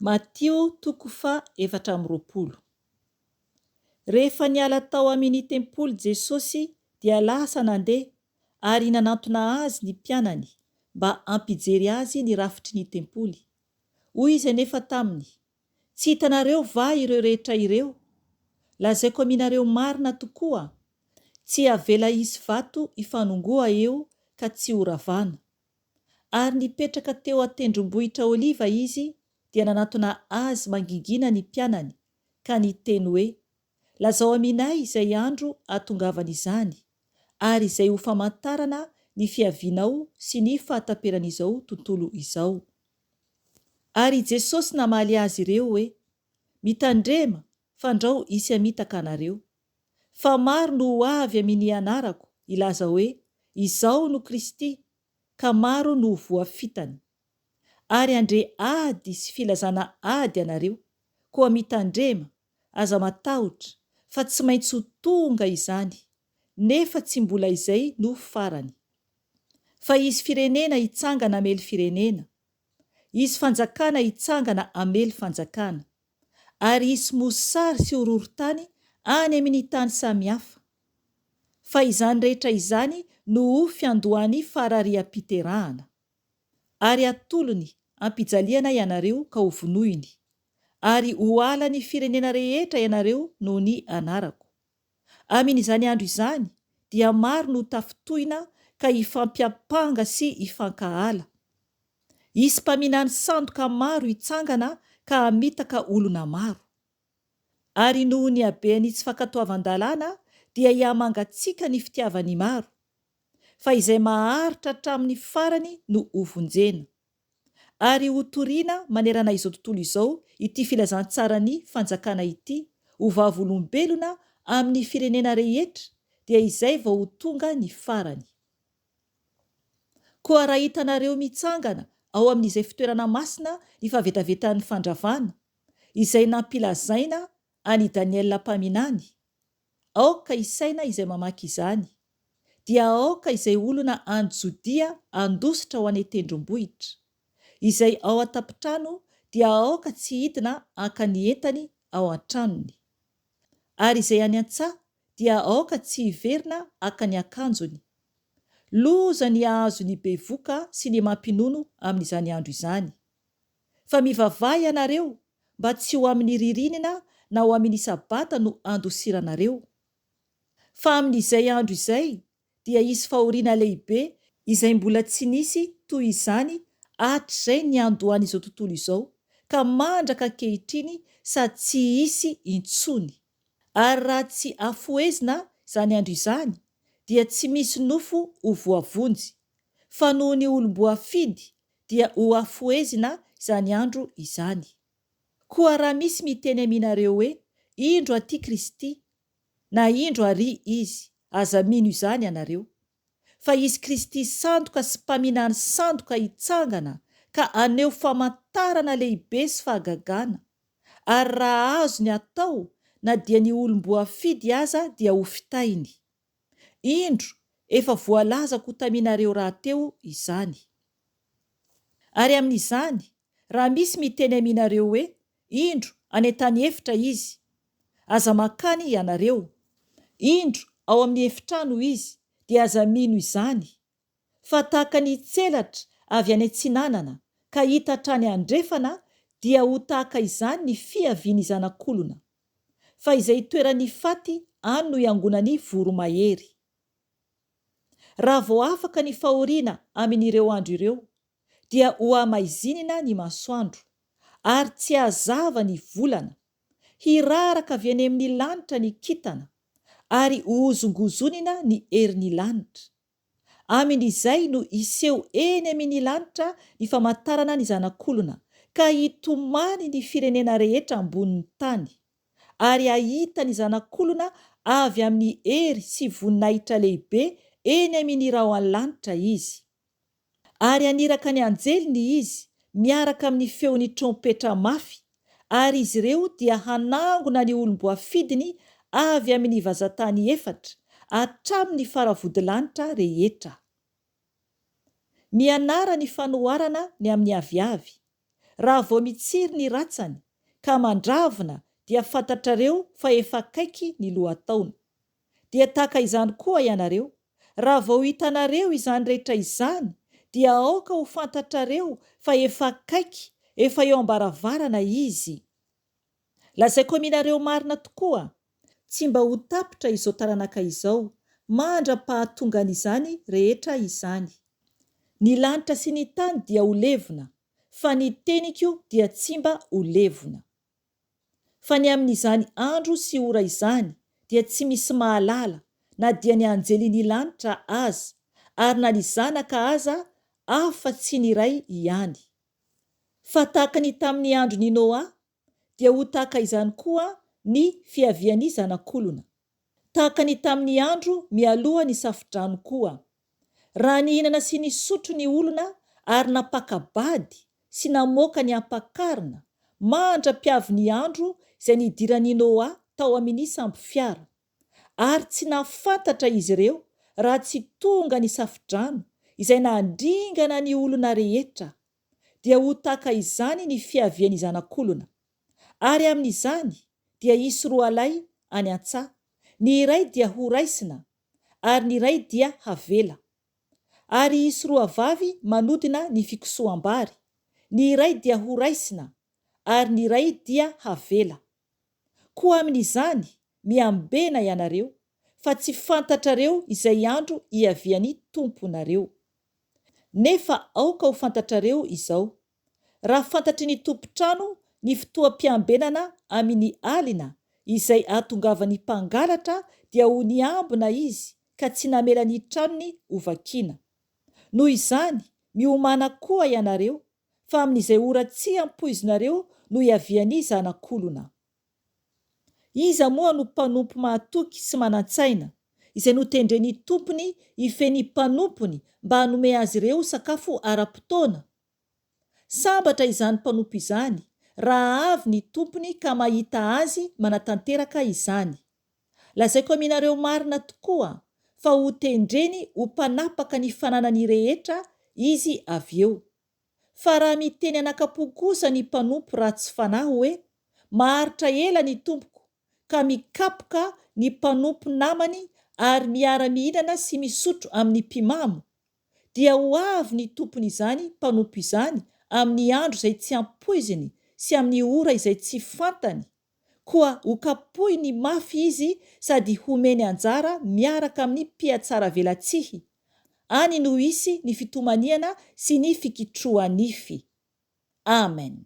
Matio toko faha 24. Rehefa niala tao amin' ny tempoly Jesosy dia lasa nandeha ary nanantona Azy ny mpianany mba hampijery Azy ny rafitry ny tempoly. Hoy Izy anefa taminy, Tsy hitanareo va ireo rehetra ireo? Lazaiko aminareo marina tokoa, tsy havela hisy vato hifanongoa eo ka tsy horavana. Ary nipetraka teo an-tendrombohitra Oliva Izy dia nanatona Azy mangingina ny mpianany ka niteny hoe, Lazao aminay izay andro hahatongavan'izany, ary izay ho famantarana ny fiavianao sy ny fahataperan'izao tontolo izao. Ary i Jesosy namaly azy ireo hoe, Mitandrema, fandrao hisy hamitaka anareo. Fa maro no ho avy amin' ny anarako hilaza hoe, Izaho no Kristy, ka maro no ho voafitany. Ary handre ady sy filazana ady ianareo, koa mitandrema, aza matahotra, fa tsy maintsy ho tonga izany, nefa tsy mbola izay no farany. Fa hisy firenena hitsangana hamely firenena, hisy fanjakana hitsangana hamely fanjakana, ary hisy mosary sy horohorontany any amin' ny tany samihafa. Fa izany rehetra izany no ho fiandohan'ny farariam-piterahana. Ary hatolony hampijaliana ianareo ka hovonoiny, ary ho halan'ny firenena rehetra ianareo noho ny anarako. Amin' izany andro izany dia maro no ho tafintohina ka hifampiampanga sy hifankahala. Hisy mpaminany sandoka maro hitsangana ka hamitaka olona maro. Ary noho ny haben'ny tsy fankatoavan-dalàna dia hihamangatsiaka ny fitiavan'ny maro. Fa izay maharitra hatramin'ny farany no hovonjena. Ary hotorina manerana izao tontolo izao ity filazantsaran'ny fanjakana ity ho vavolombelona amin'ny firenena rehetra dia izay vao ho tonga ny farany. Koa raha hitanareo mitsangana ao amin'izay fitoerana masina ny fahavetavetan'ny fandravana, izay nampilazaina an'i Daniela mpaminany, aoka hisaina izay mamaky izany, dia aoka izay olona any Jodia handositra ho any an-tendrombohitra. Izay ao an-tampon-trano dia aoka tsy hidina haka ny entany ao an-tranony. Ary izay any an-tsaha dia aoka tsy hiverina haka ny akanjony. Loza ny hahazo ny bevoka sy ny mampinono amin'izany andro izany. Fa mivavaha ianareo mba tsy ho amin'ny ririnina na ho amin'ny sabata no handosiranareo. Fa amin'izay andro izay dia hisy fahoriana lehibe izay mbola tsy nisy toy izany hatrizay niandohan'izao tontolo izao ka mandraka ankehitriny sady tsy hisy intsony. Ary raha tsy hafohezina izany andro izany dia tsy misy nofo ho voavonjy, fa noho ny olom-boafidy dia ho hafohezina izany andro izany. Koa raha misy miteny aminareo hoe, Indro aty Kristy, na Indro arỳ Izy, aza mino izany ianareo. Fa hisy Kristy sandoka sy mpaminany sandoka hitsangana ka haneho famantarana lehibe sy fahagagana, ary raha azony atao na dia ny olom-boafidy aza dia hofitahiny. Indro, efa voalazako taminareo rahateo izany. Ary amin'izany, raha misy miteny aminareo hoe, Indro, any an-tany efitra izy, aza mankany ianareo. Indro, ao amin'ny efitrano izy, dia aza mino izany. Fa tahaka ny tselatra avy any atsinanana ka hita hatrany andrefana dia ho tahaka izany ny fiavian'ny Zanak'olona. Fa izay itoeran'ny faty any no iangonan'ny voromahery. Raha vao afaka ny fahoriana amin'ireo andro ireo, dia hohamaizinina ny masoandro, ary tsy hazava ny volana, hiraraka avy eny amin'ny lanitra ny kintana, ary hohozongozonina ny herin'ny lanitra. Amin' izay no hiseho eny amin' ny lanitra ny famantarana ny Zanak' olona, ka hitomany ny firenena rehetra ambonin' ny tany, ary hahita ny Zanak' olona avy amin' ny hery sy voninahitra lehibe eny amin' ny rahon' lanitra izy. Ary haniraka ny anjeliny izy miaraka amin' ny feon' ny trompetra mafy, ary izy ireo dia hanangona ny olom-boafidiny avy amin' ny vazan-tany efatra, hatramin' ny faravodilanitra rehetra. Mianara ny fanoharana ny amin' ny aviavy. Raha vao mitsiry ny ratsany ka mandravina dia fantatrareo fa efa akaiky ny lohataona. Dia tahaka izany koa ianareo, raha vao hitanareo izany rehetra izany dia aoka ho fantatrareo fa efa akaiky, efa eo am-baravarana Izy. Lazaiko aminareo marina tokoa, tsy mba ho tapitra izao taranaka izao mandra-pahatongan'izany rehetra izany. Ny lanitra sy ny tany dia ho levona, fa ny teniko dia tsy mba ho levona. Fa ny amin'izany andro sy ora izany dia tsy misy mahalala, na dia ny anjelin'ny lanitra aza, ary na ny Zanaka aza, afa-tsy ny Ray ihany. Fa tahaka ny tamin'ny andron'i Noa, dia ho tahaka izany koa ny fiavian'ny Zanak'olona. Tahaka ny tamin'ny andro mialoha ny safo-drano koa. Raha nihinana sy nisotro ny olona ary nampaka-bady sy namoaka ny ampakarina, mandra-piavin'ny andro izay nidiran'i Noa tao amin'ny sambofiara. Ary tsy nahafantatra izy ireo raha tsy tonga ny safo-drano izay nandringana ny olona rehetra. Dia ho tahaka izany ny fiavian'ny Zanak'olona. Ary amin'izany dia hisy roalahy any an-tsaha, ny iray dia horaisina, ary ny iray dia havela. Ary hisy roavavy manodina ny fikosoham-bary, ny iray dia horaisina, ary ny iray dia havela. Koa amin'izany, miambena ianareo, fa tsy fantatrareo izay andro hiavian'ny Tomponareo. Nefa aoka ho fantatrareo izao, Raha fantatry ny tompon-trano ny fotoam-piambenana amin' ny alina izay ahatongavan'ny mpangalatra dia ho niambina izy ka tsy namela ny tranony hovakiana. Noho izany, miomàna koa ianareo, fa amin'izay ora tsy ampoizinareo no hiavian'ny Zanak'olona. Iza moa no mpanompo mahatoky sy manan-tsaina, izay notendren'ny tompony hifehy ny mpanompony mba hanome azy ireo sakafo ara-potoana? Sambatra izany mpanompo izany raha avy ny tompony ka mahita azy manatanteraka izany. Lazaiko aminareo marina tokoa fa hotendreny ho mpanapaka ny fananany rehetra izy avy eo. Fa raha miteny anakam-po kosa ny mpanompo ratsy fanahy hoe, Maharitra ela ny tompoko, ka mikapoka ny mpanompo namany ary miara-mihinana sy misotro amin'ny mpimamo, dia ho avy ny tompon'izany mpanompo izany amin'ny andro izay tsy ampoiziny sy amin'ny ora izay tsy fantany, koa hokapohiny mafy izy sady homeny anjara miaraka amin'ny mpihatsaravelatsihy, any no hisy ny fitomaniana sy ny fikitroha-nify. Amen.